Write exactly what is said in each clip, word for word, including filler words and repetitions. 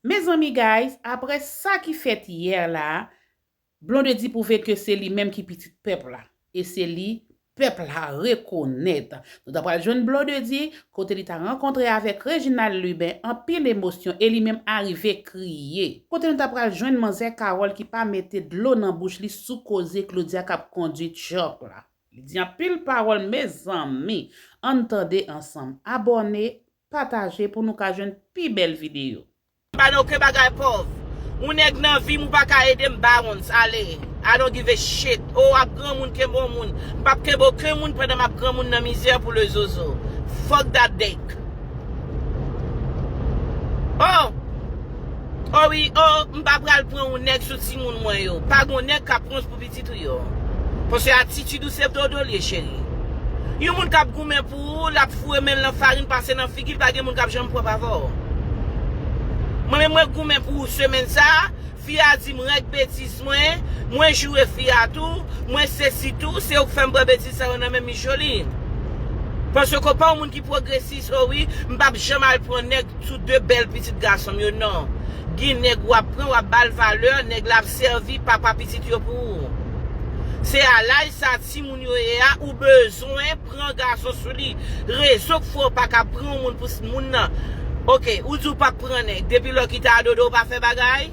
Mezanmi guys, apre sa ki fèt yè la, Blondedy pwouve ke se li menm ki pitit pèp la. E se li pèp la rekonèt. Nou ta pral jwenn Blondedy kote li ta rankontre avèk Reginald Lubin, anpil emosyon e li menm arive kriye. Kote nou ta pral jwenn manzè Carole ki pa mete dlo nan bouch li sou koze Claudia k ap kondui tchòk la. Li di anpil pawòl, mezanmi. Ann tande ansanm. Abòne, pataje pou nou ka jwenn pi bèl videyo. M pa nan okenn bagay pòv. Ou nèg nan vi m, ou pa ka ede m, bounce, ale. I don't give a shit. Oh, w ap granmoun, kenbe w moun. M p ap kenbe okenn moun pandan m ap granmoun nan mizè pou le zozo. Fuck that dick. Oh! Oh wi, oh, m pa pral pran yon nèg sou timoun mwen yo. Pa gon nèg k ap pran pou pitit ou yo. Paske atitid ou se dodo l ye, cheri. Yon moun k ap goumen pou ou, l ap foure men l nan farin, pase nan figi l, pa gen moun k ap janm pwòp avè w. Mwen menm mwen goumen pou ou semèn sa a, fi a di m rèk betiz mwen, mwen joure fi a tou, mwen sesi tou, se ou k fè m pran betiz sa yo nan men Miss Jolie. Paske w pa yon moun ki pwogresis, o wi, m p ap janm al pran nèg sou de bèl pitit gason m yo, non. Gen nèg w ap pran, w ap ba l valè, nèg la ap sèvi papa pitit yo pou ou. Se a laj sa timoun yo ye a, ou bezwen pran gason sou li. Rezon k fè w pa ka pran yon moun pou s-, moun nan. Oke, ou di w p ap pran nèg. Depi lè w kite a dodo, w pa fè bagay?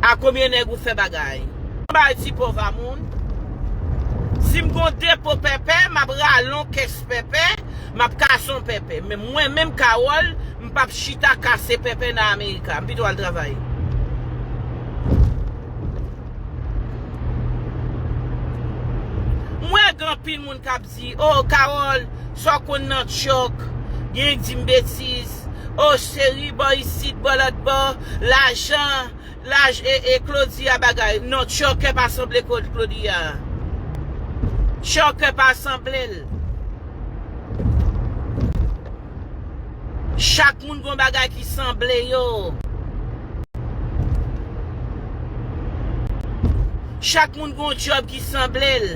A konbyen nèg ou fè bagay? M bay ti pòv a moun. Si m gon depo pèpè, m ap rale yon kès pèpè, m ap kase yon pèpè. Men mwen menm Carole, m p ap chita kase pèpè nan Amerika. M pito al travay. M wè gen anpil moun k ap di, "Oh, Carole, sa w konn nan tchòk, gen k di m betiz. Oh, cheri, bò isit, bò lòt bò, lajan." Laj e, e Claudia bagay. Non, tchòkè pa sanble Cla-, Claudia. Tchòkè pa sanble l. Chak moun gon bagay ki sanble yo. Chak moun gon djòb ki sanble l.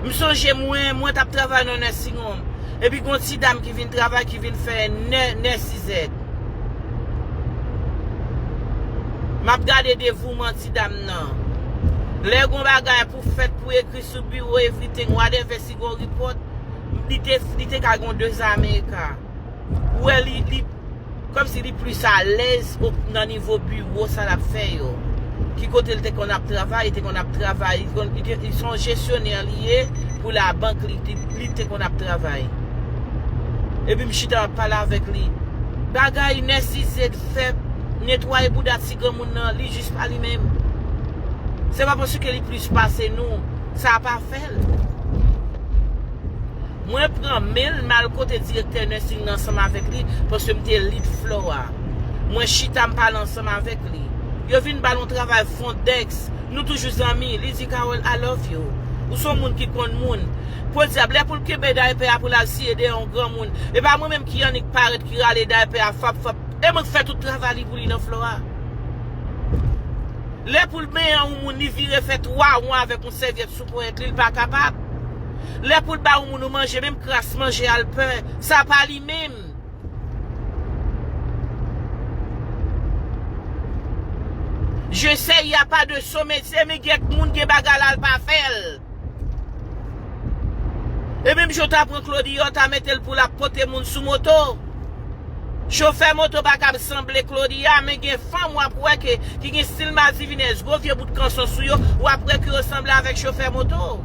M sonje mwen, mwen t ap travay nan nursing home. Epi gon ti dam ki vin travay, ki vin fè nè-, nèsizèd. M ap gade devouman ti dam nan. Lè gon bagay pou fèt, pou ekri sou biwo, everything, whatever, si gon report, li te, li te ka gon de Amerika. Ou wè li, li, kòmsi li plis alèz o-, nan nivo biwo sa l ap fè yo. Ki kote l te konn ap travay, li te konn ap travay, li konn, li te, li se yon jesyonè li ye pou labank, li, li, li te konn ap travay. Epi m chita m ap pale avèk li. Bagay nèsizèd fè netwaye bouda ti granmoun nan, li jis pa li menm. Se pa paske li plis pase nou, sa pa fè l. Mwen pran men l, m al kote direktè nursing nan ansanm avèk li, paske m te lead floor a. Mwen chita, m pale ansanm avèk li. Yo vin ba l yon travay front desk. Nou toujou zanmi. Li di, "Carole, I love you. Ou se yon moun ki konn moun." Podyab, lè pou l kenbe daypè a pou l al siye dèyè yon granmoun. E pa mwen menm ki annik parèt, ki rale daypè a, fap, fap. E mwen k fè tout travay li pou li nan floor a. Lè pou l benyen yon moun, li vire fè twa ron avèk yon sèvyèt sou ponyèt li, li pa kapab. Lè pou l ba yon moun yon manje, menm kras manje a l pè, sa pa li menm. Je sais, y a pas de sot métier, men gen moun gen bagay la, l pa fè l. E menm jan w ta pran Claudia, w ta mete l pou l ap pote moun sou moto. Chofè moto pa kab sanble Claudia, men gen fanm w ap wè ke, ki gen stil madivinèz, gwo vye bout kanson sou yo, w ap wè ke yo sanble avèk chofè moto.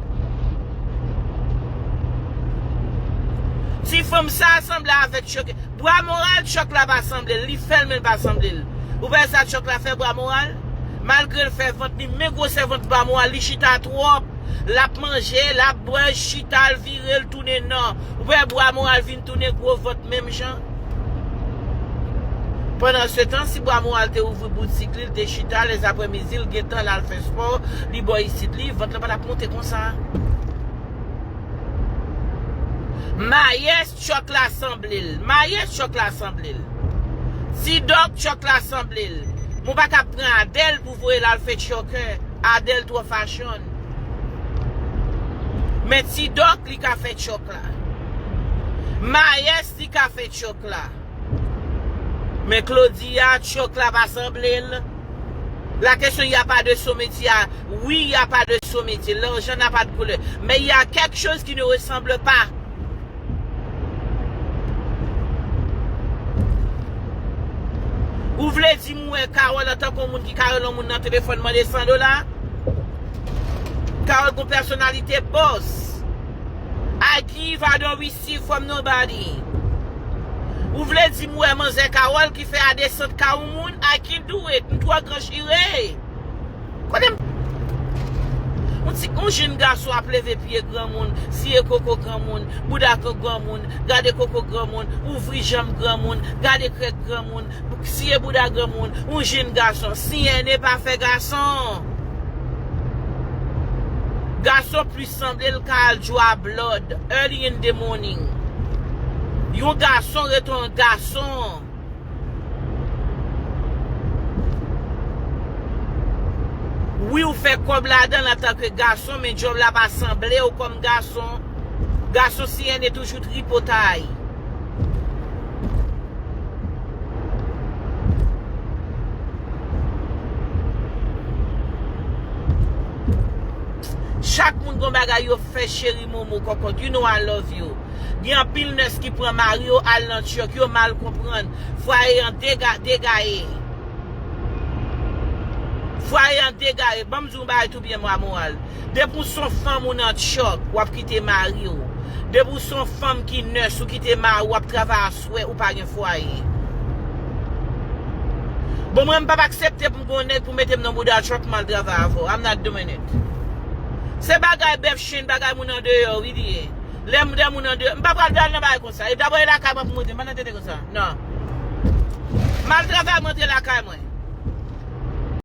Ti fanm sa a sanble avèk chofè. Bwa moral, tchòk la pa sanble l, li fè l, men l pa sanble l. Ou pa wè sa tchòk la fè bwa moral? Malgre l fè vant li, men gwosè vant bwa moral, li chita twòp. L ap manje, l ap bwè, chita, l vire, l tounen non. Ou wè bwa moral vin tounen gwo vant menm jan. Pandansetan, si bwa moral te ouvri boutik li, l te chita, lèzaprèmidi, l gentan l al fè spò, li bò isit li, vant lan pa t ap monte konsa. Mayès tchòk la sanble l. Mayès tchòk la sanble l. Ti dòk tchòk la sanble l. Mwen pa ka pran Adèl pou voye l al fè tchòkè. Adèl twò fashion. Men Ti Dòk, li ka fè tchòk la. Mayès, li ka fè tchòk la. Men Claudia, tchòk la pa sanble l. La question, il y a pas de son métier. Oui, il y a pas de son métier. L'argent n'a pas de couleur. Mais il y a quelque chose qui ne ressemble pas. Ou vle di m wè Carole antanke yon moun ki ka rele yon moun nan telefòn mande san dola? Carole gon pèsonalite boss. I give, I don't receive from nobody. Ou vle di m wè manzè Carole ki fè a desant ka yon moun? I can do it. M twò gran chire. Kote m... Yon ti, yon jenn gason ap leve pye granmoun, siye koko granmoun, bouda granmoun, gade koko granmoun, ouvri janm granmoun, gade krèk granmoun, siye bouda granmoun, yon jenn gason, siye ne pa fè gason. Gason plis sanble l ka al djwa blòd, early in the morning. Yon gason ret yon gason. Wi, ou fè kòb ladan l antanke gason, men djòb la pa sanble w kòm gason. Gason siye ne toujou tripotay. Chak moun gon bagay yo fè, cheri, momo, kòkòt. You know I love you. Gen anpil nès ki pran mari yo al nan tchòk, yo mal konprann. Fwaye an dega, degaye. Fwaye an degaye. Ban m di w yon bagay tou byen, mwa moral. Depi w se yon fanm ou nan tchòk, w ap kite mari w. Depi w se yon fanm ki nès, ou kite mari w, w ap travay aswè, ou pa gen fwaye. Bon, mwen, m p ap aksepte pou m gen yon nèg pou mete m nan bouda tchòk, m al travay avè w. I'm not doing it. Se bagay bèf chen, bagay moun andeyò, wi, li ye. Lè m, lè moun andeyò, m pa pral al nan bagay konsa. E dabò e lakay mwen pou m rete, m pa nan tete konsa. Non. M al travay, m rantre lakay mwen.